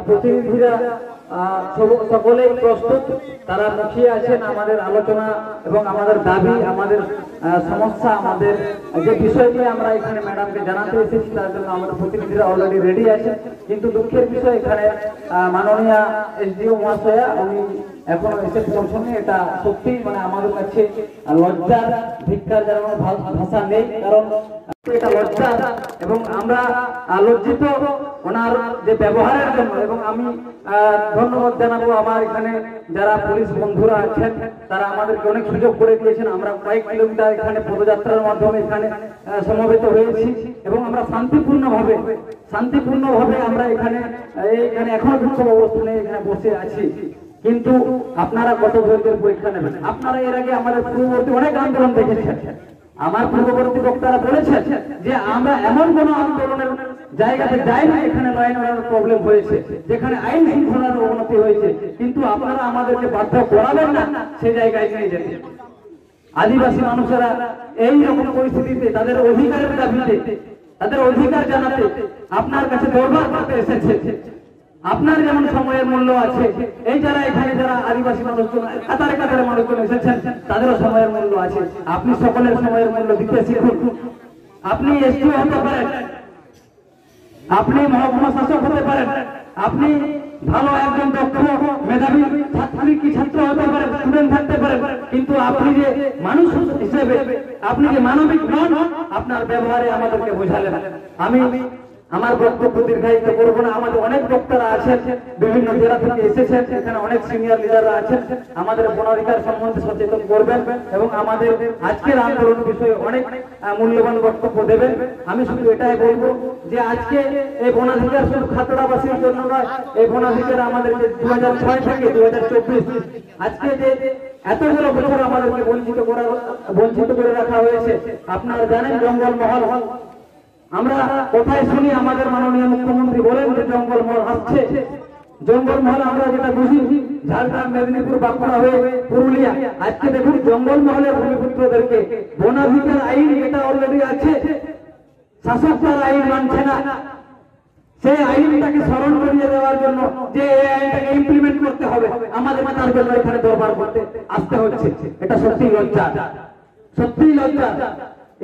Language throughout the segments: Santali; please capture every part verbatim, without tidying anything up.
প্রতিনিধিরা আহ, সব- সকলেই প্রস্তুত। তারা মুখিয়ে আছেন আমাদের আলোচনা এবং আমাদের দাবি, আমাদের আহ, সমস্যা, আমাদের যে বিষয় নিয়ে আমরা এখানে ম্যাডামকে জানাতে এসেছি, তার জন্য আমাদের প্রতিনিধিরা অলরেডি রেডি আছেন। কিন্তু দুঃখের বিষয়, এখানে আহ, মাননীয় এসডিও মহাশয়া উনি এখনো এসে পৌঁছননি। এটা সত্যি, মানে, আমাদের কাছে আহ, লজ্জার, ধিক্কার জানানোর ভা- ভাষা নেই, কারণ এটা লজ্জা। এবং আমরা আহ, লজ্জিত ওনার যে ব্যবহারের জন্য। এবং আমি আহ, ধন্যবাদ জানাবো আমার এখানে যারা পুলিশ বন্ধুরা আছেন, তারা আমাদেরকে অনেক সুযোগ করে দিয়েছেন। আমরা কয়েক কিলোমিটার এখানে পদযাত্রার মাধ্যমে এখানে আহ, সমবেত হয়েছি এবং আমরা শান্তিপূর্ণভাবে, শান্তিপূর্ণভাবে আমরা এখানে, এখানে এখনো বিক্ষোভ অবস্থানে এখানে বসে আছি। কিন্তু আপনারা কত ধৈর্যের পরীক্ষা নেবেন? আপনারা এর আগে আমাদের পূর্ববর্তী অনেক আন্দোলন দেখেছেন। আমার পূর্ববর্তী বক্তারা বলেছেন যে আমরা এমন কোনো আন্দোলনের জায়গাতে যাইনি যেখানে ল অ্যান্ড অর্ডার প্রবলেম হয়েছে, যেখানে আইন শৃঙ্খলার অবনতি হয়েছে, কিন্তু আপনারা আমাদেরকে বাধ্য করাবেন না সে জায়গায় নিয়ে যেতে। আদিবাসী মানুষেরা এই রকম পরিস্থিতিতে তাদের অধিকারের দাবিতে, তাদের অধিকার জানাতে আপনার কাছে দরবার করতে এসেছে। আপনার যেমন সময়ের মূল্য আছে, এই যারা এখানে যারা আদিবাসী মানুষজন, কাতারে কাতারে মানুষজন এসেছেন, তাদেরও সময়ের মূল্য আছে। আপনি সকলের সময়ের মূল্য দিতে শিখুন। আপনি এসডিও হতে পারেন, আপনি মহকুমা শাসক হতে পারেন, আপনি ভালো একজন দক্ষ মেধাবী ছাত্রী কি ছাত্র হতে পারেন, স্টুডেন্ট থাকতে পারেন, কিন্তু আপনি যে মানুষ হিসেবে, আপনি যে মানবিক নন, আপনার ব্যবহারে আমাদেরকে বোঝালেন। আমি আমার বক্তব্য দীর্ঘায়িত করবো না। আমাদের অনেক বক্তারা আছেন, বিভিন্ন জেলা থেকে এসেছেন, এখানে অনেক সিনিয়র লিডাররা আছেন, আমাদের বনাধিকার সম্বন্ধে সচেতন করবেন এবং আমাদের আজকের আন্দোলন বিষয়ে অনেক আহ, মূল্যবান বক্তব্য দেবেন। আমি শুধু এটাই বলবো যে আজকে এই বনাধিকার শুধু খাতড়াবাসীর জন্য নয়, এই বনাধিকার আমাদের যে দু হাজার ছয় থেকে দু হাজার চব্বিশ, আজকে যে এতগুলো বছর আমাদেরকে বঞ্চিত করা, বঞ্চিত করে রাখা হয়েছে। আপনারা জানেন, জঙ্গল মহল, আমরা কোথায় শুনি আমাদের মাননীয় মুখ্যমন্ত্রী বলেন যে জঙ্গল মহল আসছে। জঙ্গল মহল আমরা যেটা বুঝি ঝাড়গ্রাম, মেদিনীপুর, বাঁকুড়া হয়ে পুরুলিয়া। আজকে দেখুন, জঙ্গল মহলের ভূমিপুত্রদেরকে বনাধিকার আইন যেটা অলরেডি আছে, শাসক তার আইন মানছে না, সেই আইনটাকে স্মরণ করিয়ে দেওয়ার জন্য যে এই আইনটাকে ইমপ্লিমেন্ট করতে হবে, আমাদেরকে তার জন্য এখানে দরবার করতে আসতে হচ্ছে। এটা সত্যিই লজ্জা, সত্যিই লজ্জা।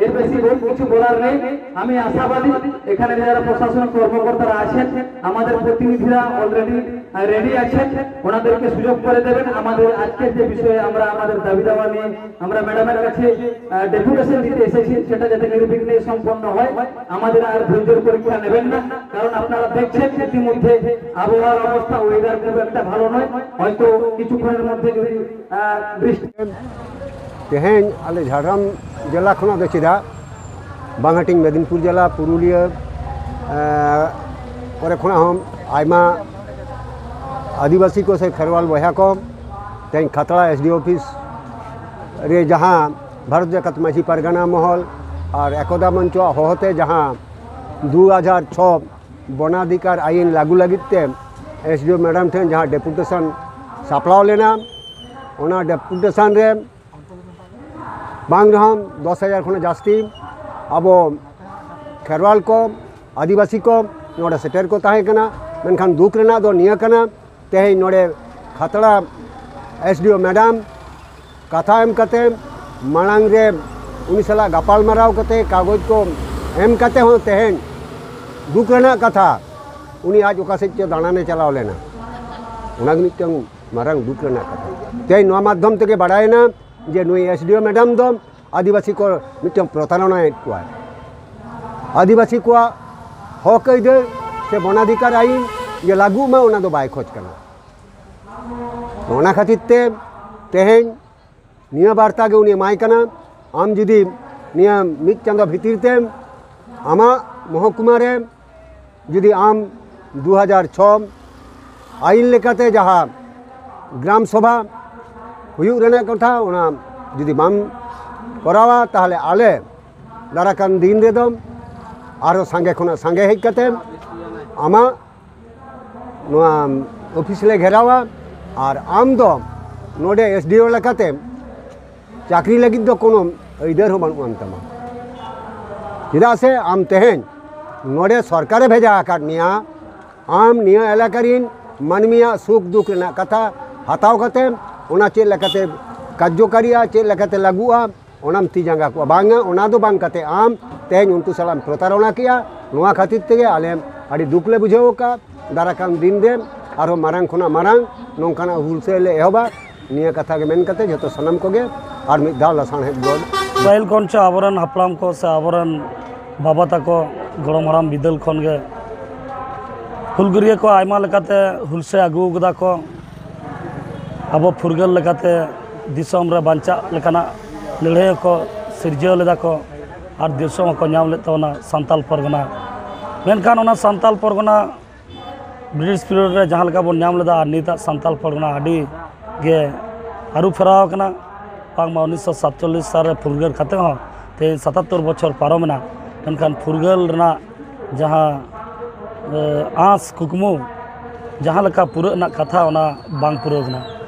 এর বেশি বহুত কিছু বলার নেই। আমি আশাবাদী এখানে যারা প্রশাসনিক কর্মকর্তারা আছেন, আমাদের প্রতিনিধিরা অলরেডি রেডি আছেন, ওনাদেরকে সুযোগ করে দেবেন। আমাদের আজকের যে বিষয়ে আমরা আমাদের দাবি দাওয়া নিয়ে আমরা ম্যাডামের কাছে ডেপুটেশন দিতে এসেছি, সেটা যাতে নির্বিঘ্নে সম্পন্ন হয়। আমাদের আর ধৈর্যের পরীক্ষা নেবেন না, কারণ আপনারা দেখছেন ইতিমধ্যে আবহাওয়ার অবস্থা, ওয়েদার খুব একটা ভালো নয়। হয়তো কিছুক্ষণের মধ্যে যদি আহ, বৃষ্টি ᱛᱮᱦᱮᱧ ᱟᱞᱮ ᱡᱷᱟᱲᱜᱨᱟᱢ ᱡᱮᱞᱟ ᱠᱷᱚᱱᱟᱜ ᱫᱚ ᱪᱮᱫᱟᱜ ᱵᱟᱝ ᱦᱟᱹᱴᱤᱧ ᱢᱮᱫᱤᱱᱯᱩᱨ ᱡᱮᱞᱟ, ᱯᱩᱨᱩᱞᱤᱭᱟᱹ ᱮᱸ, ᱠᱚᱨᱮ ᱠᱷᱚᱱᱟᱜ ᱦᱚᱸ ᱟᱭᱢᱟ ᱟᱹᱫᱤᱵᱟᱹᱥᱤ ᱠᱚ ᱥᱮ ᱠᱷᱮᱨᱣᱟᱞ ᱵᱚᱭᱦᱟ ᱠᱚ ᱛᱮᱦᱮᱧ ᱠᱷᱟᱛᱲᱟ ᱮᱥ ᱰᱤ ᱚᱯᱷᱤᱥ ᱨᱮ ᱡᱟᱦᱟᱸ ᱵᱷᱟᱨᱚᱛ ᱡᱟᱠᱟᱛ ᱢᱟᱹᱡᱷᱤ ᱯᱟᱨᱜᱟᱱᱟ ᱢᱚᱦᱚᱞ ᱟᱨ ᱮᱠᱚᱫᱟ ᱢᱚᱧᱪᱚᱣᱟᱜ ᱦᱚᱦᱚᱛᱮ ᱡᱟᱦᱟᱸ ᱫᱩ ᱦᱟᱡᱟᱨ ᱪᱷᱚ ᱵᱚᱱᱟᱫᱷᱤᱠᱟᱨ ᱟᱭᱤᱱ ᱞᱟᱹᱜᱩ ᱞᱟᱹᱜᱤᱫ ᱛᱮ ᱮᱥ ᱰᱤ ᱳ ᱢᱮᱰᱟᱢ ᱴᱷᱮᱱ ᱡᱟᱦᱟᱸ ᱰᱮᱯᱩᱴᱮᱥᱚᱱ ᱥᱟᱯᱲᱟᱣ ᱞᱮᱱᱟ, ᱚᱱᱟ ᱰᱮᱯᱩᱴᱮᱥᱚᱱ ᱨᱮ ᱵᱟᱝ ᱨᱮᱦᱚᱸ ᱫᱚᱥ ᱦᱟᱡᱟᱨ ᱠᱷᱚᱱ ᱡᱟᱹᱥᱛᱤ ᱟᱵᱚ ᱠᱷᱮᱨᱣᱟᱞ ᱠᱚ, ᱟᱹᱫᱤᱵᱟᱹᱥᱤ ᱠᱚ ᱱᱚᱰᱮ ᱥᱮᱴᱮᱨ ᱠᱚ ᱛᱟᱦᱮᱸ ᱠᱟᱱᱟ᱾ ᱢᱮᱱᱠᱷᱟᱱ ᱫᱩᱠ ᱨᱮᱱᱟᱜ ᱫᱚ ᱱᱤᱭᱟᱹ ᱠᱟᱱᱟ, ᱛᱮᱦᱮᱧ ᱱᱚᱰᱮ ᱠᱷᱟᱛᱲᱟ ᱮᱥ ᱰᱤ ᱳ ᱢᱮᱰᱟᱢ ᱠᱟᱛᱷᱟ ᱮᱢ ᱠᱟᱛᱮ, ᱢᱟᱲᱟᱝ ᱨᱮ ᱩᱱᱤ ᱥᱟᱞᱟᱜ ᱜᱟᱯᱟᱞ ᱢᱟᱨᱟᱣ ᱠᱟᱛᱮ, ᱠᱟᱜᱚᱡᱽ ᱠᱚ ᱮᱢ ᱠᱟᱛᱮ ᱦᱚᱸ ᱛᱮᱦᱮᱧ ᱫᱩᱠ ᱨᱮᱱᱟᱜ ᱠᱟᱛᱷᱟ, ᱩᱱᱤ ᱟᱡ ᱚᱠᱟ ᱥᱮᱫ ᱪᱚ ᱫᱟᱬᱟᱱᱮ ᱪᱟᱞᱟᱣ ᱞᱮᱱᱟ᱾ ᱚᱱᱟ ᱜᱮ ᱢᱤᱫᱴᱟᱝ ᱢᱟᱨᱟᱝ ᱫᱩᱠ ᱨᱮᱱᱟᱜ ᱠᱟᱛᱷᱟ᱾ ᱛᱮᱦᱮᱧ ᱱᱚᱣᱟ ᱢᱟᱫᱽᱫᱷᱚᱢ ᱛᱮᱜᱮ ᱵᱟᱲᱟᱭᱮᱱᱟ ᱡᱮ ᱱᱩᱭ ᱮᱥ ᱰᱤ ᱳ ᱢᱮᱰᱟᱢ ᱫᱚ ᱟᱹᱫᱤᱵᱟᱹᱥᱤ ᱠᱚ ᱢᱤᱫᱴᱟᱝ ᱯᱨᱚᱛᱟᱨᱚᱱᱟᱭᱮᱫ ᱠᱚᱣᱟᱭ᱾ ᱟᱹᱫᱤᱵᱟᱹᱥᱤ ᱠᱚᱣᱟᱜ ᱦᱚᱠ ᱟᱹᱭᱫᱟᱹᱨ ᱥᱮ ᱵᱚᱱᱟᱫᱷᱤᱠᱟᱨ ᱟᱹᱭᱤᱱ ᱡᱮ ᱞᱟᱹᱜᱩᱜ ᱢᱟ, ᱚᱱᱟ ᱫᱚ ᱵᱟᱭ ᱠᱷᱚᱡᱽ ᱠᱟᱱᱟ᱾ ᱚᱱᱟ ᱠᱷᱟᱹᱛᱤᱨ ᱛᱮ ᱛᱮᱦᱮᱧ ᱱᱤᱭᱟᱹ ᱵᱟᱨᱛᱟ ᱜᱮ ᱩᱱᱤ ᱮᱢᱟᱭ ᱠᱟᱱᱟ᱾ ᱟᱢ ᱡᱩᱫᱤ ᱱᱤᱭᱟᱹ ᱢᱤᱫ ᱪᱟᱸᱫᱚ ᱵᱷᱤᱛᱤᱨ ᱛᱮ ᱟᱢᱟᱜ ᱢᱚᱦᱚᱠᱩᱢᱟ ᱨᱮ ᱡᱩᱫᱤ ᱟᱢ ᱫᱩ ᱦᱟᱡᱟᱨ ᱪᱷᱚ ᱟᱹᱭᱤᱱ ᱞᱮᱠᱟᱛᱮ ᱡᱟᱦᱟᱸ ᱜᱨᱟᱢ ᱥᱚᱵᱷᱟ ᱦᱩᱭᱩᱜ ᱨᱮᱱᱟᱜ ᱠᱟᱛᱷᱟ, ᱚᱱᱟ ᱡᱩᱫᱤ ᱵᱟᱢ ᱠᱚᱨᱟᱣᱟ, ᱛᱟᱦᱚᱞᱮ ᱟᱞᱮ ᱫᱟᱨᱟᱠᱟᱱ ᱫᱤᱱ ᱨᱮᱫᱚ ᱟᱨᱚ ᱥᱟᱸᱜᱮ ᱠᱷᱚᱱᱟᱜ ᱥᱟᱸᱜᱮ ᱦᱮᱡ ᱠᱟᱛᱮ ᱟᱢᱟᱜ ᱱᱚᱣᱟ ᱚᱯᱷᱤᱥ ᱞᱮ ᱜᱷᱮᱨᱟᱣᱟ᱾ ᱟᱨ ᱟᱢ ᱫᱚ ᱱᱚᱰᱮ ᱮᱥ ᱰᱤ ᱳ ᱞᱮᱠᱟᱛᱮ ᱪᱟᱹᱠᱨᱤ ᱞᱟᱹᱜᱤᱫ ᱫᱚ ᱠᱳᱱᱳ ᱟᱹᱭᱫᱟᱹᱨ ᱦᱚᱸ ᱵᱟᱹᱱᱩᱜ ᱟᱱ ᱛᱟᱢᱟ᱾ ᱪᱮᱫᱟᱜ ᱥᱮ ᱟᱢ ᱛᱮᱦᱮᱧ ᱱᱚᱰᱮ ᱥᱚᱨᱠᱟᱨᱮ ᱵᱷᱮᱡᱟ ᱟᱠᱟᱫ ᱢᱮᱭᱟ, ᱟᱢ ᱱᱤᱭᱟᱹ ᱮᱞᱟᱠᱟ ᱨᱤᱱ ᱢᱟᱹᱱᱢᱤᱭᱟᱜ ᱥᱩᱠ ᱫᱩᱠ ᱨᱮᱱᱟᱜ ᱠᱟᱛᱷᱟ ᱦᱟᱛᱟᱣ ᱠᱟᱛᱮ ᱚᱱᱟ ᱪᱮᱫ ᱞᱮᱠᱟᱛᱮ ᱠᱟᱨᱡᱚᱠᱟᱨᱤᱜᱼᱟ, ᱪᱮᱫ ᱞᱮᱠᱟᱛᱮ ᱞᱟᱹᱜᱩᱜᱼᱟ, ᱚᱱᱟᱢ ᱛᱤ ᱡᱟᱸᱜᱟ ᱠᱚᱜᱼᱟ᱾ ᱵᱟᱝᱟ, ᱚᱱᱟ ᱫᱚ ᱵᱟᱝ ᱠᱟᱛᱮ ᱟᱢ ᱛᱮᱦᱮᱧ ᱩᱱᱠᱩ ᱥᱟᱞᱟᱜ ᱮᱢ ᱯᱨᱚᱛᱟᱨᱚᱱᱟ ᱠᱮᱜᱼᱟ᱾ ᱱᱚᱣᱟ ᱠᱷᱟᱹᱛᱤᱨ ᱛᱮᱜᱮ ᱟᱞᱮ ᱟᱹᱰᱤ ᱫᱩᱠ ᱞᱮ ᱵᱩᱡᱷᱟᱹᱣ ᱟᱠᱟᱫᱼᱟ᱾ ᱫᱟᱨᱟᱭ ᱠᱟᱱ ᱫᱤᱱ ᱨᱮ ᱟᱨᱦᱚᱸ ᱢᱟᱨᱟᱝ ᱠᱷᱚᱱᱟᱜ ᱢᱟᱨᱟᱝ ᱱᱚᱝᱠᱟᱱᱟᱜ ᱦᱩᱞᱥᱟᱹᱭ ᱞᱮ ᱮᱦᱚᱵᱟ᱾ ᱱᱤᱭᱟᱹ ᱠᱟᱛᱷᱟ ᱜᱮ ᱢᱮᱱ ᱠᱟᱛᱮ ᱡᱷᱚᱛᱚ ᱥᱟᱱᱟᱢ ᱠᱚᱜᱮ ᱟᱨ ᱢᱤᱫ ᱫᱷᱟᱣ ᱞᱟᱥᱟᱲᱦᱮᱫ ᱜᱚᱰ᱾ ᱯᱟᱹᱦᱤᱞ ᱠᱷᱚᱱ ᱪᱚ ᱟᱵᱚᱨᱮᱱ ᱦᱟᱯᱲᱟᱢ ᱠᱚ ᱥᱮ ᱟᱵᱚᱨᱮᱱ ᱵᱟᱵᱟ ᱛᱟᱠᱚ ᱜᱚᱲᱚᱢ ᱦᱟᱲᱟᱢ ᱵᱤᱫᱟᱹᱞ ᱠᱷᱚᱱ ᱜᱮ ᱦᱩᱞᱜᱟᱹᱨᱤᱭᱟᱹ ᱠᱚ ᱟᱭᱢᱟ ᱞᱮᱠᱟᱛᱮ ᱦᱩᱞᱥᱟᱹᱭ ᱟᱹᱜᱩ ᱠᱟᱫᱟ ᱠᱚ᱾ ᱟᱵᱚ ᱯᱷᱩᱨᱜᱟᱹᱞ ᱞᱮᱠᱟᱛᱮ ᱫᱤᱥᱚᱢ ᱨᱮ ᱵᱟᱧᱪᱟᱜ ᱞᱮᱠᱟᱱᱟᱜ ᱞᱟᱹᱲᱦᱟᱹᱭ ᱦᱚᱸᱠᱚ ᱥᱤᱨᱡᱟᱹᱣ ᱞᱮᱫᱟ ᱠᱚ ᱟᱨ ᱫᱤᱥᱚᱢ ᱦᱚᱸᱠᱚ ᱧᱟᱢ ᱞᱮᱫ ᱛᱟᱵᱚᱱᱟ ᱥᱟᱱᱛᱟᱞ ᱯᱚᱨᱜᱚᱱᱟ᱾ ᱢᱮᱱᱠᱷᱟᱱ ᱚᱱᱟ ᱥᱟᱱᱛᱟᱞ ᱯᱚᱨᱜᱚᱱᱟ ᱵᱨᱤᱴᱤᱥ ᱯᱤᱨᱤᱭᱚᱰ ᱨᱮ ᱡᱟᱦᱟᱸ ᱞᱮᱠᱟ ᱵᱚᱱ ᱧᱟᱢ ᱞᱮᱫᱟ ᱟᱨ ᱱᱤᱛᱟᱜ ᱥᱟᱱᱛᱟᱞ ᱯᱚᱨᱜᱚᱱᱟ ᱟᱹᱰᱤ ᱜᱮ ᱟᱹᱨᱩ ᱯᱷᱮᱨᱟᱣ ᱟᱠᱟᱱᱟ᱾ ᱵᱟᱝᱢᱟ ᱩᱱᱤᱥᱥᱚ ᱥᱟᱛᱪᱚᱞᱞᱤᱥ ᱥᱟᱞ ᱨᱮ ᱯᱷᱩᱨᱜᱟᱹᱞ ᱠᱟᱛᱮ ᱦᱚᱸ ᱛᱮᱦᱮᱧ ᱥᱟᱛᱟᱛᱛᱳᱨ ᱵᱚᱪᱷᱚᱨ ᱯᱟᱨᱚᱢᱮᱱᱟ, ᱢᱮᱱᱠᱷᱟᱱ ᱯᱷᱩᱨᱜᱟᱹᱞ ᱨᱮᱱᱟᱜ ᱡᱟᱦᱟᱸ, ᱮ, ᱟᱸᱥ ᱠᱩᱠᱢᱩ ᱡᱟᱦᱟᱸ ᱞᱮᱠᱟ ᱯᱩᱨᱟᱹᱜ ᱨᱮᱱᱟᱜ ᱠᱟᱛᱷᱟ, ᱚᱱᱟ ᱵᱟᱝ ᱯᱩᱨᱟᱹᱣ ᱠᱟᱱᱟ᱾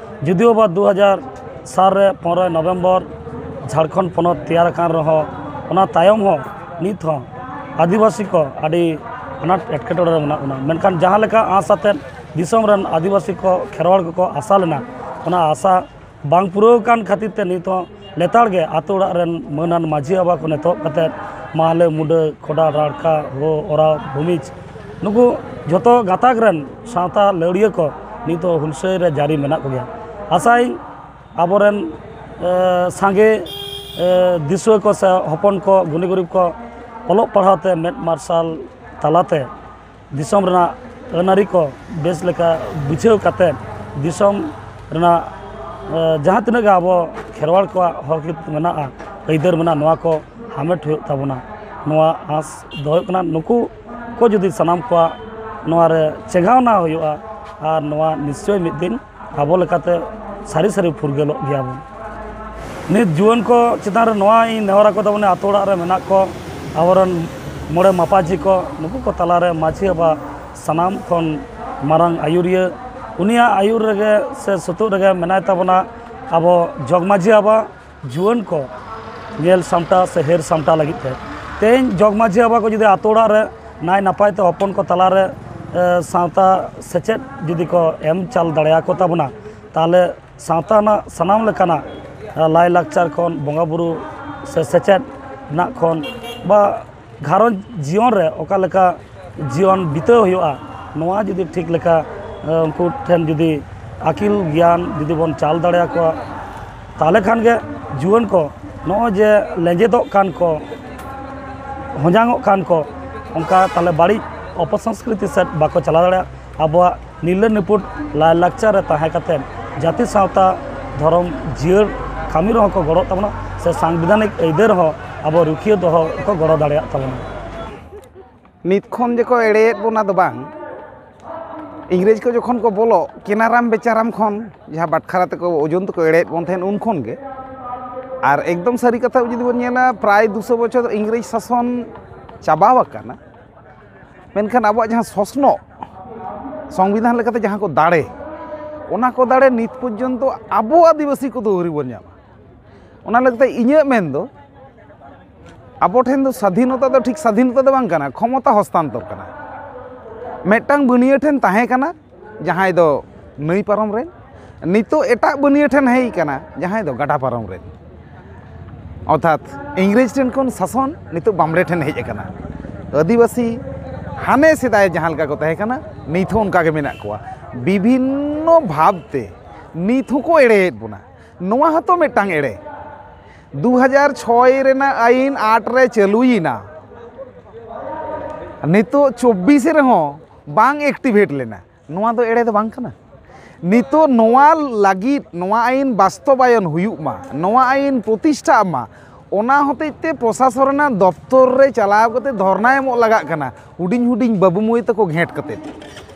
ᱡᱩᱫᱤᱭᱳ ᱵᱟ ᱫᱩ ᱦᱟᱡᱟᱨ ᱥᱟᱞ ᱨᱮ ᱯᱚᱱᱨᱚᱭ ᱱᱚᱵᱷᱮᱢᱵᱚᱨ ᱡᱷᱟᱲᱠᱷᱚᱸᱰ ᱯᱚᱱᱚᱛ ᱛᱮᱭᱟᱨ ᱟᱠᱟᱱ ᱨᱮᱦᱚᱸ, ᱚᱱᱟ ᱛᱟᱭᱚᱢ ᱦᱚᱸ ᱱᱤᱛ ᱦᱚᱸ ᱟᱹᱫᱤᱵᱟᱹᱥᱤ ᱠᱚ ᱟᱹᱰᱤ ᱟᱱᱟᱴ ᱮᱴᱠᱮᱴᱚᱬᱮ ᱨᱮ ᱢᱮᱱᱟᱜ ᱵᱚᱱᱟ᱾ ᱢᱮᱱᱠᱷᱟᱱ ᱡᱟᱦᱟᱸ ᱞᱮᱠᱟ ᱟᱸᱥ ᱟᱛᱮᱫ ᱫᱤᱥᱚᱢ ᱨᱮᱱ ᱟᱹᱫᱤᱵᱟᱹᱥᱤ ᱠᱚ, ᱠᱷᱮᱨᱣᱟᱲ ᱠᱚᱠᱚ ᱟᱥᱟ ᱞᱮᱱᱟ, ᱚᱱᱟ ᱟᱥᱟ ᱵᱟᱝ ᱯᱩᱨᱟᱹᱣ ᱟᱠᱟᱱ ᱠᱷᱟᱹᱛᱤᱨ ᱛᱮ ᱱᱤᱛ ᱦᱚᱸ ᱞᱮᱛᱟᱲ ᱜᱮ ᱟᱛᱳ ᱚᱲᱟᱜ ᱨᱮᱱ ᱢᱟᱹᱱᱟᱱ ᱢᱟᱹᱡᱷᱤ ᱵᱟᱵᱟ ᱠᱷᱚᱱ ᱮᱛᱚᱦᱚᱵ ᱠᱟᱛᱮᱫ ᱢᱟᱦᱞᱮ, ᱢᱩᱰᱟᱹ, ᱠᱷᱚᱰᱟ, ᱨᱟᱲᱠᱟ, ᱦᱳ, ᱳᱨᱟᱣ, ᱵᱷᱩᱢᱤᱡᱽ, ᱱᱩᱠᱩ ᱡᱷᱚᱛᱚ ᱜᱟᱛᱟᱠ ᱨᱮᱱ ᱥᱟᱶᱛᱟ ᱞᱟᱹᱣᱲᱤᱭᱟᱹ ᱠᱚ ᱱᱤᱛ ᱦᱚᱸ ᱦᱩᱞᱥᱟᱹᱭ ᱨᱮ ᱡᱟᱹᱨᱤ ᱢᱮᱱᱟᱜ ᱠᱚᱜᱮᱭᱟ᱾ ᱟᱥᱟᱭᱟᱹᱧ ᱟᱵᱚᱨᱮᱱ, ᱮ, ᱥᱟᱸᱜᱮ, ᱮ, ᱫᱤᱥᱩᱣᱟᱹ ᱠᱚ ᱥᱮ ᱦᱚᱯᱚᱱ ᱠᱚ, ᱜᱩᱱᱤ ᱜᱩᱨᱤᱵ ᱠᱚ ᱚᱞᱚᱜ ᱯᱟᱲᱦᱟᱣ ᱛᱮ ᱢᱮᱫ ᱢᱟᱨᱥᱟᱞ ᱛᱟᱞᱟᱛᱮ ᱫᱤᱥᱚᱢ ᱨᱮᱱᱟᱜ ᱟᱹᱱ ᱟᱹᱨᱤ ᱠᱚ ᱵᱮᱥ ᱞᱮᱠᱟ ᱵᱩᱡᱷᱟᱹᱣ ᱠᱟᱛᱮᱫ ᱫᱤᱥᱚᱢ ᱨᱮᱱᱟᱜ, ᱮ, ᱡᱟᱦᱟᱸ ᱛᱤᱱᱟᱹᱜ ᱜᱮ ᱟᱵᱚ ᱠᱷᱮᱨᱣᱟᱲ ᱠᱚᱣᱟᱜ ᱦᱚᱠ ᱦᱤᱛ ᱢᱮᱱᱟᱜᱼᱟ, ᱟᱹᱭᱫᱟᱹᱨ ᱢᱮᱱᱟᱜᱼᱟ, ᱱᱚᱣᱟ ᱠᱚ ᱦᱟᱢᱮᱴ ᱦᱩᱭᱩᱜ ᱛᱟᱵᱚᱱᱟ᱾ ᱱᱚᱣᱟ ᱟᱸᱥ ᱫᱚᱦᱚ ᱦᱩᱭᱩᱜ ᱠᱟᱱᱟ, ᱱᱩᱠᱩ ᱠᱚ ᱡᱩᱫᱤ ᱥᱟᱱᱟᱢ ᱠᱚᱣᱟᱜ ᱱᱚᱣᱟ ᱨᱮ ᱪᱮᱸᱜᱷᱟᱣᱱᱟ ᱦᱩᱭᱩᱜᱼᱟ ᱟᱨ ᱱᱚᱣᱟ ᱱᱤᱥᱪᱚᱭ ᱢᱤᱫ ᱫᱤᱱ ᱟᱵᱚ ᱞᱮᱠᱟᱛᱮ ᱥᱟᱹᱨᱤ ᱥᱟᱹᱨᱤ ᱯᱷᱩᱨᱜᱟᱹᱞᱚᱜ ᱜᱮᱭᱟ ᱵᱚᱱ᱾ ᱱᱤᱛ ᱡᱩᱣᱟᱹᱱ ᱠᱚ ᱪᱮᱛᱟᱱ ᱨᱮ ᱱᱚᱣᱟ ᱤᱧ ᱱᱮᱦᱚᱨ ᱟᱠᱚ ᱛᱟᱵᱚᱱᱟ, ᱟᱛᱳ ᱚᱲᱟᱜ ᱨᱮ ᱢᱮᱱᱟᱜ ᱠᱚ ᱟᱵᱚᱨᱮᱱ ᱢᱚᱬᱮ ᱢᱟᱯᱟᱡᱷᱤ ᱠᱚ, ᱱᱩᱠᱩ ᱠᱚ ᱛᱟᱞᱟᱨᱮ ᱢᱟᱹᱡᱷᱤ ᱵᱟᱵᱟ ᱥᱟᱱᱟᱢ ᱠᱷᱚᱱ ᱢᱟᱨᱟᱝ ᱟᱹᱭᱩᱨᱤᱭᱟᱹ, ᱩᱱᱤᱭᱟᱜ ᱟᱹᱭᱩᱨ ᱨᱮᱜᱮ ᱥᱮ ᱥᱩᱛᱩᱜ ᱨᱮᱜᱮ ᱢᱮᱱᱟᱭ ᱛᱟᱵᱚᱱᱟ ᱟᱵᱚ ᱡᱚᱜᱽ ᱢᱟᱹᱡᱷᱤ ᱵᱟᱵᱟ᱾ ᱡᱩᱣᱟᱹᱱ ᱠᱚ ᱧᱮᱞ ᱥᱟᱢᱴᱟᱣ ᱥᱮ ᱦᱟᱹᱨ ᱥᱟᱢᱴᱟᱣ ᱞᱟᱹᱜᱤᱫ ᱛᱮ ᱛᱮᱦᱮᱧ ᱡᱚᱜᱽ ᱢᱟᱹᱡᱷᱤ ᱵᱟᱵᱟ ᱠᱚ ᱡᱩᱫᱤ ᱟᱛᱳ ᱚᱲᱟᱜ ᱨᱮ ᱱᱟᱭ ᱱᱟᱯᱟᱭ ᱛᱮ ᱦᱚᱯᱚᱱ ᱠᱚ ᱛᱟᱞᱟᱨᱮ ᱥᱟᱶᱛᱟ ᱥᱮᱪᱮᱫ ᱡᱩᱫᱤ ᱠᱚ ᱮᱢ ᱪᱟᱞ ᱫᱟᱲᱮᱭᱟᱠᱚ ᱛᱟᱵᱚᱱᱟ, ᱛᱟᱦᱚᱞᱮ ᱥᱟᱶᱛᱟ ᱨᱮᱱᱟᱜ ᱥᱟᱱᱟᱢ ᱞᱮᱠᱟᱱᱟᱜ ᱞᱟᱭᱼᱞᱟᱠᱪᱟᱨ ᱠᱷᱚᱱ ᱵᱚᱸᱜᱟᱼᱵᱩᱨᱩ ᱥᱮ ᱥᱮᱪᱮᱫ ᱨᱮᱱᱟᱜ ᱠᱷᱚᱱ ᱵᱟ ᱜᱷᱟᱨᱚᱸᱡᱽ ᱡᱤᱭᱚᱱ ᱨᱮ ᱚᱠᱟ ᱞᱮᱠᱟ ᱡᱤᱭᱚᱱ ᱵᱤᱛᱟᱹᱣ ᱦᱩᱭᱩᱜᱼᱟ, ᱱᱚᱣᱟ ᱡᱩᱫᱤ ᱴᱷᱤᱠ ᱞᱮᱠᱟ ᱩᱱᱠᱩ ᱴᱷᱮᱱ ᱡᱩᱫᱤ ᱟᱹᱠᱤᱞ ᱜᱮᱭᱟᱱ ᱡᱩᱫᱤ ᱵᱚᱱ ᱪᱟᱞ ᱫᱟᱲᱮᱭᱟᱠᱚᱣᱟ, ᱛᱟᱦᱚᱞᱮ ᱠᱷᱟᱱ ᱜᱮ ᱡᱩᱣᱟᱹᱱ ᱠᱚ ᱱᱚᱜᱼᱚᱭ ᱡᱮ ᱞᱮᱸᱡᱮᱫᱚᱜ ᱠᱟᱱ ᱠᱚ, ᱦᱚᱡᱟᱝᱚᱜ ᱠᱟᱱ ᱠᱚ, ᱚᱱᱠᱟ ᱛᱟᱦᱚᱞᱮ ᱵᱟᱹᱲᱤᱡ ᱚᱯᱚᱥᱚᱝᱥᱠᱨᱤᱛᱤ ᱥᱮᱫ ᱵᱟᱠᱚ ᱪᱟᱞᱟᱣ ᱫᱟᱲᱮᱭᱟᱜᱼᱟ᱾ ᱟᱵᱚᱣᱟᱜ ᱱᱤᱨᱞᱟᱹ ᱱᱤᱯᱩᱴ ᱞᱟᱭᱼᱞᱟᱠᱪᱟᱨ ᱨᱮ ᱛᱟᱦᱮᱸ ᱠᱟᱛᱮᱫ ᱡᱟᱹᱛᱤ ᱥᱟᱶᱛᱟ ᱫᱷᱚᱨᱚᱢ ᱡᱤᱭᱟᱹᱲ ᱠᱟᱹᱢᱤ ᱨᱮᱦᱚᱸ ᱠᱚ ᱜᱚᱲᱚᱜ ᱛᱟᱵᱚᱱᱟ, ᱥᱮ ᱥᱟᱝᱵᱤᱫᱷᱟᱱᱤᱠ ᱟᱹᱭᱫᱟᱹᱨ ᱦᱚᱸ ᱟᱵᱚ ᱨᱩᱠᱷᱤᱭᱟᱹ ᱫᱚᱦᱚ ᱠᱚ ᱜᱚᱲᱚ ᱫᱟᱲᱮᱭᱟᱜ ᱛᱟᱵᱚᱱᱟ᱾ ᱱᱤᱛ ᱠᱷᱚᱱ ᱡᱮᱠᱚ ᱮᱲᱮᱭᱮᱫ ᱵᱚᱱᱟ ᱫᱚ ᱵᱟᱝ, ᱤᱝᱨᱮᱡᱽ ᱠᱚ ᱡᱚᱠᱷᱚᱱ ᱠᱚ ᱵᱚᱞᱚᱜ, ᱠᱮᱱᱟᱨᱟᱢ ᱵᱮᱪᱟᱨᱟᱢ ᱠᱷᱚᱱ ᱡᱟᱦᱟᱸ ᱵᱟᱴᱠᱷᱟᱨᱟ ᱛᱮᱠᱚ ᱳᱡᱚᱱ ᱛᱮᱠᱚ ᱮᱲᱮᱭᱮᱫ ᱵᱚᱱ ᱛᱟᱦᱮᱸᱫ, ᱩᱱ ᱠᱷᱚᱱ ᱜᱮ᱾ ᱟᱨ ᱮᱠᱫᱚᱢ ᱥᱟᱹᱨᱤ ᱠᱟᱛᱷᱟ ᱡᱩᱫᱤ ᱵᱚᱱ ᱧᱮᱞᱟ, ᱯᱨᱟᱭ ᱫᱩᱥᱚ ᱵᱚᱪᱷᱚᱨ ᱤᱝᱨᱮᱡᱽ ᱥᱟᱥᱚᱱ ᱪᱟᱵᱟᱣ ᱟᱠᱟᱱᱟ, ᱢᱮᱱᱠᱷᱟᱱ ᱟᱵᱚᱣᱟᱜ ᱡᱟᱦᱟᱸ ᱥᱚᱥᱱᱚᱜ, ᱥᱚᱝᱵᱤᱫᱷᱟᱱ ᱞᱮᱠᱟᱛᱮ ᱡᱟᱦᱟᱸ ᱠᱚ ᱫᱟᱲᱮ, ᱚᱱᱟ ᱠᱚ ᱫᱟᱲᱮ ᱱᱤᱛ ᱯᱚᱨᱡᱚᱱᱛᱚ ᱟᱵᱚ ᱟᱹᱫᱤᱵᱟᱹᱥᱤ ᱠᱚᱫᱚ ᱟᱹᱣᱨᱤ ᱵᱚᱱ ᱧᱟᱢᱟ᱾ ᱚᱱᱟ ᱞᱟᱹᱜᱤᱫ ᱛᱮ ᱤᱧᱟᱹᱜ ᱢᱮᱱ ᱫᱚ, ᱟᱵᱚ ᱴᱷᱮᱱ ᱫᱚ ᱥᱟᱫᱷᱤᱱᱚᱛᱟ ᱫᱚ ᱴᱷᱤᱠ ᱥᱟᱫᱷᱤᱱᱚᱛᱟ ᱫᱚ ᱵᱟᱝ ᱠᱟᱱᱟ, ᱠᱷᱚᱢᱚᱛᱟ ᱦᱚᱥᱛᱟᱱᱛᱚᱨ ᱠᱟᱱᱟ᱾ ᱢᱤᱫᱴᱟᱝ ᱵᱟᱹᱱᱤᱭᱟᱹ ᱴᱷᱮᱱ ᱛᱟᱦᱮᱸ ᱠᱟᱱᱟ, ᱡᱟᱦᱟᱸᱭ ᱫᱚ ᱱᱟᱹᱭ ᱯᱟᱨᱚᱢ ᱨᱮᱱ, ᱱᱤᱛᱚᱜ ᱮᱴᱟᱜ ᱵᱟᱹᱱᱤᱭᱟᱹ ᱴᱷᱮᱱ ᱦᱮᱡ ᱠᱟᱱᱟ, ᱡᱟᱦᱟᱸᱭ ᱫᱚ ᱜᱟᱰᱟ ᱯᱟᱨᱚᱢ ᱨᱮᱱ᱾ ᱚᱨᱛᱷᱟᱛ ᱤᱝᱨᱮᱡᱽ ᱴᱷᱮᱱ ᱠᱷᱚᱱ ᱥᱟᱥᱚᱱ ᱱᱤᱛᱚᱜ ᱵᱟᱢᱲᱮ ᱴᱷᱮᱱ ᱦᱮᱡ ᱟᱠᱟᱱᱟ᱾ ᱟᱹᱫᱤᱵᱟᱹᱥᱤ ᱦᱟᱱᱮ ᱥᱮᱫᱟᱭ ᱡᱟᱦᱟᱸ ᱞᱮᱠᱟ ᱠᱚ ᱛᱟᱦᱮᱸ ᱠᱟᱱᱟ, ᱱᱤᱛ ᱦᱚᱸ ᱚᱱᱠᱟ ᱜᱮ ᱢᱮᱱᱟᱜ ᱠᱚᱣᱟ᱾ ᱵᱤᱵᱷᱤᱱᱱᱚ ᱵᱷᱟᱵᱽ ᱛᱮ ᱱᱤᱛ ᱦᱚᱸᱠᱚ ᱮᱲᱮᱭᱮᱫ ᱵᱚᱱᱟ᱾ ᱱᱚᱣᱟ ᱦᱚᱸᱛᱚ ᱢᱤᱫᱴᱟᱝ ᱮᱲᱮ᱾ ᱫᱩ ᱦᱟᱡᱟᱨ ᱪᱷᱚᱭ ᱨᱮᱱᱟᱜ ᱟᱹᱭᱤᱱ ᱟᱴ ᱨᱮ ᱪᱟᱹᱞᱩᱭᱮᱱᱟ, ᱱᱤᱛᱚᱜ ᱪᱚᱵᱵᱤᱥ ᱨᱮᱦᱚᱸ ᱵᱟᱝ ᱮᱠᱴᱤᱵᱷᱮᱴ ᱞᱮᱱᱟ᱾ ᱱᱚᱣᱟ ᱫᱚ ᱮᱲᱮ ᱫᱚ ᱵᱟᱝ ᱠᱟᱱᱟ? ᱱᱤᱛᱚᱜ ᱱᱚᱣᱟ ᱞᱟᱹᱜᱤᱫ ᱱᱚᱣᱟ ᱟᱹᱭᱤᱱ ᱵᱟᱥᱛᱚᱵᱟᱭᱚᱱ ᱦᱩᱭᱩᱜ ᱢᱟ, ᱱᱚᱣᱟ ᱟᱹᱭᱤᱱ ᱯᱨᱚᱛᱤᱥᱴᱷᱟᱜ ᱢᱟ, ᱚᱱᱟ ᱦᱚᱛᱮᱡ ᱛᱮ ᱯᱨᱚᱥᱟᱥᱚᱱ ᱨᱮᱱᱟᱜ ᱫᱚᱯᱛᱚᱨ ᱨᱮ ᱪᱟᱞᱟᱣ ᱠᱟᱛᱮ ᱫᱷᱚᱨᱱᱟ ᱮᱢᱚᱜ ᱞᱟᱜᱟᱜ ᱠᱟᱱᱟ, ᱦᱩᱰᱤᱧ ᱦᱩᱰᱤᱧ ᱵᱟᱹᱵᱩ ᱢᱟᱹᱭ ᱛᱟᱠᱚ ᱜᱷᱮᱸᱴ ᱠᱟᱛᱮ᱾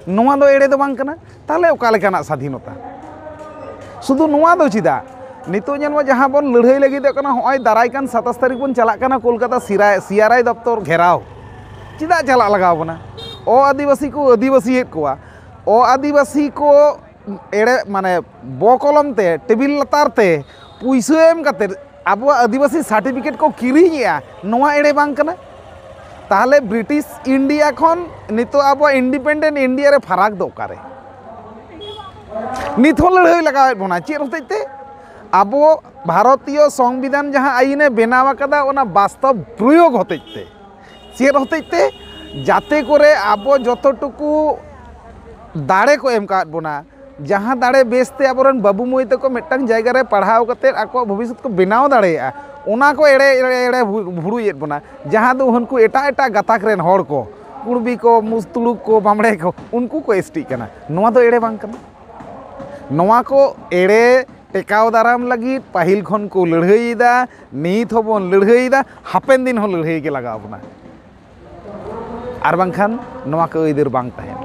ᱱᱚᱣᱟ ᱫᱚ ᱮᱲᱮ ᱫᱚ ᱵᱟᱝ ᱠᱟᱱᱟ? ᱛᱟᱦᱚᱞᱮ ᱚᱠᱟ ᱞᱮᱠᱟᱱᱟᱜ ᱥᱟᱫᱷᱤᱱᱚᱛᱟ? ᱥᱩᱫᱷᱩ ᱱᱚᱣᱟ ᱫᱚ ᱪᱮᱫᱟᱜ? ᱱᱤᱛᱚᱜ ᱧᱮᱞ ᱢᱮ, ᱡᱟᱦᱟᱸ ᱵᱚᱱ ᱞᱟᱹᱲᱦᱟᱹᱭ ᱞᱟᱹᱜᱤᱫᱚᱜ ᱠᱟᱱᱟ, ᱦᱚᱸᱜᱼᱚᱭ ᱫᱟᱨᱟᱭ ᱠᱟᱱ ᱥᱟᱛᱟᱥ ᱛᱟᱹᱨᱤᱠᱷ ᱵᱚᱱ ᱪᱟᱞᱟᱜ ᱠᱟᱱᱟ ᱠᱳᱞᱠᱟᱛᱟ ᱥᱤᱨᱟᱭ-, ᱥᱤ ᱟᱨ ᱟᱭ ᱫᱚᱯᱛᱚᱨ ᱜᱷᱮᱨᱟᱣ᱾ ᱪᱮᱫᱟᱜ ᱪᱟᱞᱟᱜ ᱞᱟᱜᱟᱣ ᱵᱚᱱᱟ? ᱚ ᱟᱹᱫᱤᱵᱟᱹᱥᱤ ᱠᱚ ᱟᱹᱫᱤᱵᱟᱹᱥᱤᱭᱮᱫ ᱠᱚᱣᱟ, ᱚ ᱟᱹᱫᱤᱵᱟᱹᱥᱤ ᱠᱚ ᱮᱲᱮ, ᱢᱟᱱᱮ, ᱵᱚ ᱠᱚᱞᱚᱢ ᱛᱮ, ᱴᱮᱵᱤᱞ ᱞᱟᱛᱟᱨ ᱛᱮ ᱯᱩᱭᱥᱟᱹ ᱮᱢ ᱠᱟᱛᱮ ᱟᱵᱚᱣᱟᱜ ᱟᱹᱫᱤᱵᱟᱹᱥᱤ ᱥᱟᱨᱴᱤᱯᱷᱤᱠᱮᱴ ᱠᱚ ᱠᱤᱨᱤᱧᱮᱜᱼᱟ, ᱱᱚᱣᱟ ᱮᱲᱮ ᱵᱟᱝ ᱠᱟᱱᱟ? ᱛᱟᱦᱚᱞᱮ ᱵᱨᱤᱴᱤᱥ ᱤᱱᱰᱤᱭᱟ ᱠᱷᱚᱱ ᱱᱤᱛᱚᱜ ᱟᱵᱚᱣᱟᱜ ᱤᱱᱰᱤᱯᱮᱱᱰᱮᱱᱴ ᱤᱱᱰᱤᱭᱟ ᱨᱮ ᱯᱷᱟᱨᱟᱠ ᱫᱚ ᱚᱠᱟᱨᱮ? ᱱᱤᱛ ᱦᱚᱸ ᱞᱟᱹᱲᱦᱟᱹᱭ ᱞᱟᱜᱟᱣᱮᱫ ᱵᱚᱱᱟ᱾ ᱪᱮᱫ ᱦᱚᱛᱮᱡ ᱛᱮ? ᱟᱵᱚ ᱵᱷᱟᱨᱚᱛᱤᱭᱚ ᱥᱚᱝᱵᱤᱫᱷᱟᱱ ᱡᱟᱦᱟᱸ ᱟᱹᱭᱤᱱᱮ ᱵᱮᱱᱟᱣ ᱟᱠᱟᱫᱟ, ᱚᱱᱟ ᱵᱟᱥᱛᱚᱵ ᱯᱨᱚᱭᱳᱜᱽ ᱦᱚᱛᱮᱡ ᱛᱮ᱾ ᱪᱮᱫ ᱦᱚᱛᱮᱡ ᱛᱮ? ᱡᱟᱛᱮ ᱠᱚᱨᱮ ᱟᱵᱚ ᱡᱚᱛᱚ ᱴᱩᱠᱩ ᱫᱟᱲᱮ ᱠᱚ ᱮᱢ ᱠᱟᱣᱟᱫ ᱵᱚᱱᱟ, ᱡᱟᱦᱟᱸ ᱫᱟᱲᱮ ᱵᱮᱥᱛᱮ ᱟᱵᱚᱨᱮᱱ ᱵᱟᱹᱵᱩ ᱢᱟᱹᱭ ᱛᱟᱠᱚ ᱢᱤᱫᱴᱟᱝ ᱡᱟᱭᱜᱟ ᱨᱮ ᱯᱟᱲᱦᱟᱣ ᱠᱟᱛᱮᱫ ᱟᱠᱚᱣᱟᱜ ᱵᱷᱚᱵᱤᱥᱥᱚᱛ ᱠᱚ ᱵᱮᱱᱟᱣ ᱫᱟᱲᱮᱭᱟᱜᱼᱟ, ᱚᱱᱟ ᱠᱚ ᱮᱲᱮ ᱮᱲᱮ ᱮᱲᱮ ᱵᱷᱩ- ᱵᱷᱩᱲᱩᱭᱮᱫ ᱵᱚᱱᱟ, ᱡᱟᱦᱟᱸ ᱫᱚ ᱩᱱᱠᱩ ᱮᱴᱟᱜ ᱮᱴᱟᱜ ᱜᱟᱛᱟᱠ ᱨᱮᱱ ᱦᱚᱲ ᱠᱚ, ᱠᱩᱲᱵᱤ ᱠᱚ, ᱢᱩᱥ- ᱛᱩᱲᱩᱠ ᱠᱚ, ᱵᱟᱢᱲᱮ ᱠᱚ, ᱩᱱᱠᱩ ᱠᱚ ᱮᱥᱴᱤᱜ ᱠᱟᱱᱟ᱾ ᱱᱚᱣᱟ ᱫᱚ ᱮᱲᱮ ᱵᱟᱝ ᱠᱟᱱᱟ? ᱱᱚᱣᱟ ᱠᱚ ᱮᱲᱮ ᱴᱮᱠᱟᱣ ᱫᱟᱨᱟᱢ ᱞᱟᱹᱜᱤᱫ ᱯᱟᱹᱦᱤᱞ ᱠᱷᱚᱱ ᱠᱚ ᱞᱟᱹᱲᱦᱟᱹᱭᱮᱫᱟ, ᱱᱤᱛ ᱦᱚᱸᱵᱚᱱ ᱞᱟᱹᱲᱦᱟᱹᱭᱮᱫᱟ, ᱦᱟᱯᱮᱱ ᱫᱤᱱ ᱦᱚᱸ ᱞᱟᱹᱲᱦᱟᱹᱭ ᱜᱮ ᱞᱟᱜᱟᱣ ᱵᱚᱱᱟ, ᱟᱨ ᱵᱟᱝᱠᱷᱟᱱ ᱱᱚᱣᱟ ᱠᱚ ᱟᱹᱭᱫᱟᱹᱨ ᱵᱟᱝ ᱛᱟᱦᱮᱱᱟ᱾